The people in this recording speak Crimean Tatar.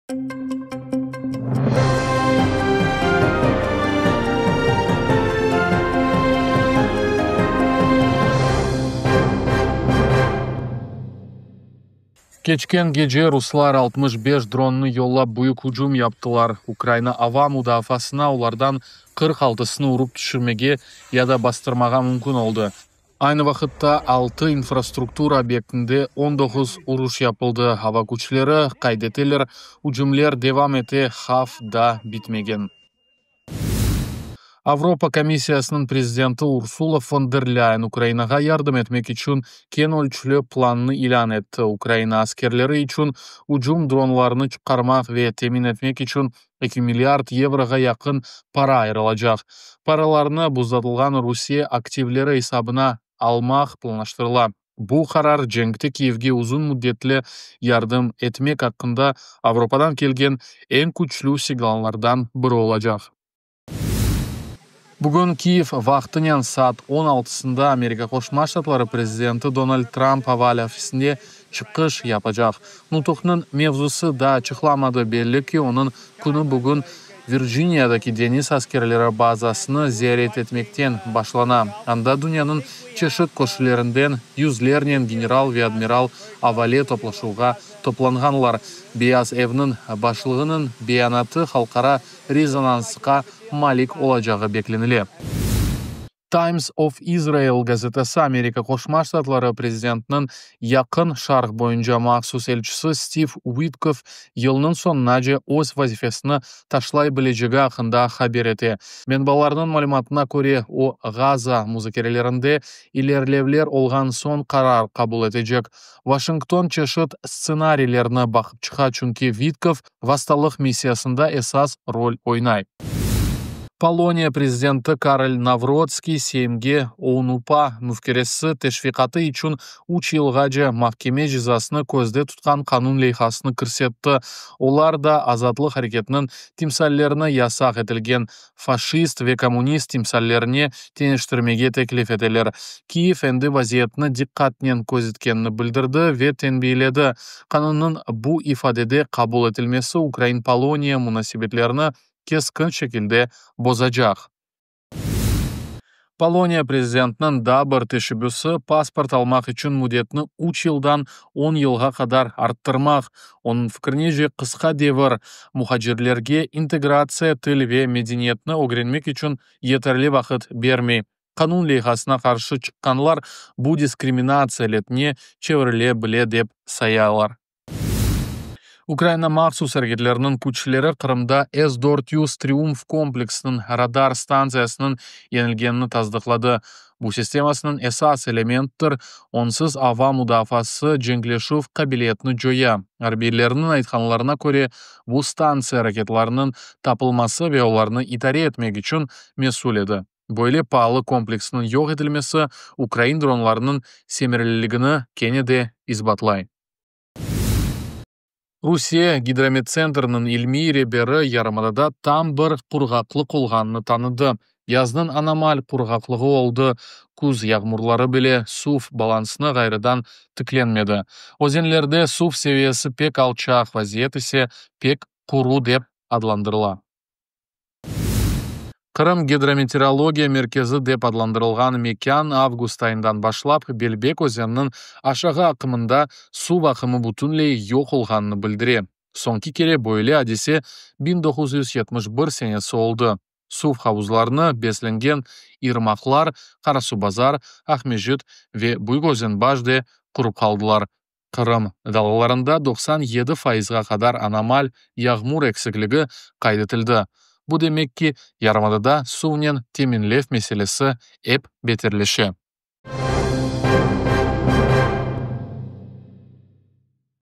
Keçken gece ruslar 65 dronnı yollap büyük ücüm yaptılar. Ukrayina ava mudafaasına olardan 46-sını urıp tüşürmege ya da bastırmağa mümkün oldı. Aynı vaqıtta altı infrastruktura obyektinde 19 uruş yapıldı. Ava küçleri qayd eteler, ücümler devam ete, havf daa bitmegen. Avropa komissiyasınıñ prezidenti Ursula fon der Lâyen Ukrainağa yardım etmek içün keñ ölçüli plannı ilân etti. Ukraina askerleri içün ücüm dronlarını çıqarmaq ve temin etmek içün 2 milliard yevroğa yaqın para ayırılacaq. Paralarnı buzlatılğan Rusiye aktivleri esabına almaq planlaştırıla. Bu qarar cenkte Kiyevge uzun müddetli yardım etmek aqqında Avropadan kelgen eñ küçlü signallardan biri olacaq. Bugün Kiyev vaqtınen saat on altısında Amerika Qoşma Ştatları prezidenti Donald Tramp Oval ofisinde çıqış yapacaq. Nutuqnıñ mevzusı daa açıqlamadı, belli ki, onıñ künü bugün Virciniyadaki deñiz askerleri bazasını ziyaret etmekten başlana, anda dünyanıñ çeşit köşelerinden yüzlernen general ve admiral avale toplaşuvğa toplanğanlar. Beyaz evniñ başlığınıñ beyanatı halqara rezonansqa malik olacağı beklenile. Times of Israel gazetası Amerika Qoşma Ştatları prezidentiniñ Yaqın Şarq boyunca mahsus elçisi Stiv Uitkoff yılnıñ soñunace öz vazifesini taşlay bilecegi aqqında haber ete. Menbalarnıñ malümatına köre, o, Gaza muzakerelerinde ilerilevler olğan soñ qarar qabul etecek. Washington çeşit stsenariylerni baqıp çıqa, çünki Witkoff vastalıq missiyasında esas rol oynay. Poloniya prezidenti Karol Navrotskiy Seymge OUN-UPA müfküresi teşviqatı içün üç yılğace mahkeme cezasını közde tutqan qanun leyhasını kirsetti. Olar da azatlıq areketiniñ timsallerini yasaq etilgen faşist ve kommunist timsallerine teñeştirmege teklif eteler. Kiyev endi vaziyetni diqqatnen közetkenini bildirdi ve tenbiyeledi, qanunnıñ bu ifadede qabul etilmesi ukrain-poloniya munasebetlerini keskin şekilde bozacaq. Poloniya prezidentiniñ daa bir teşebbüsi, pasport almaq içün müddetni üç yıldan on yılğa qadar arttırmaq. Onıñ fikirince, qısqa devir, muhacirlerge integratsiya, til ve medeniyetni ögrenmek içün yeterli vaqıt bermey. Qanun leyhasına qarşı çıqqanlar bu diskriminatsiya aletine çevirile bile dep sayalar. Ukrayina mahsus areketleriniñ küçleri Qırımda S 400 Triumf kompleksiniñ radar stantsiyasınıñ yenilgenini tasdıqladı. Bu sistemasınıñ esas elementtir, onsız ava mudafaası cenkleşüv qabiliyetini coya. Arbiylerniñ aytqanlarına köre, bu stantsiya raketalarnıñ tapılması ve olarnı idare etmek içün mesül edi. Böyle paalı kompleksniñ yoq etilmesi ukrayin dronlarınıñ semereliligini kene de isbatlay. Rusiye Gidrometsentriniñ ilmiy reberi yarımadada tam bir qurğaqlıq olğanını tanıdı. Yaznıñ anomal qurğaqlığı oldı, küz yağmurları bile suv balansını ğayrıdan tiklenmedi. Özenlerde suv seviyesi pek alçaq, vaziyet ise pek quru dep adlandırıla. Qırım gidrometeorologiya merkezi dep adlandırılğan mekân avgust ayından başlap Belbek özeniniñ aşağı aqımında suv aqımı bütünley yoq olğanını bildire. Soñki kere böyle adise 1971 senesi oldı. Suv havuzlarını beslengen irmaqlar Qarasuvbazar, Aqmescit ve Büyük Özenbaş de qurup qaldılar. Qırım dağlarında 97 fayızğa qadar anomal yağmur eksikligi qayd etildi. Bu demek ki, yarımadada suvnen teminlev meselesi ep beterleşe.